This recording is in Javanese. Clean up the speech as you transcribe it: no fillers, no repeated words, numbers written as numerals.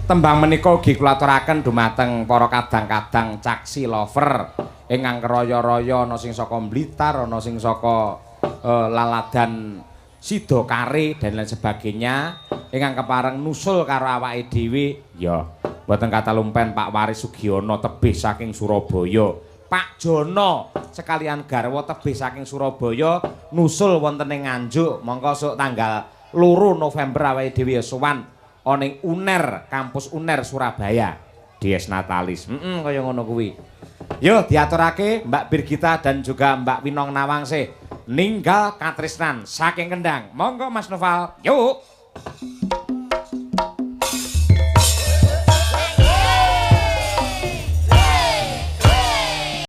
Tembang menika ugi kula aturaken dumateng para kadang-kadang caksi lover ingkang raya-raya, ana sing saka Blitar, ana sing saka Laladan Sidokare dan lain sebagainya, ingkang kepareng nusul karo awake dhewe. Ya, mboten katalumpen Pak Waris Sugiono tebih saking Surabaya, Pak Jono sekalian garwa tebih saking Surabaya nusul wonten ing Nganjuk. Mongko sok tanggal 2 November awake dhewe ya sowan ana ing UNER, kampus UNER Surabaya. Dies Natalis. Kaya ngono kuwi. Yo diaturake Mbak Birgita dan juga Mbak Winong Nawangsih ninggal katresnan saking Kendang. Monggo Mas Noval. Yuk.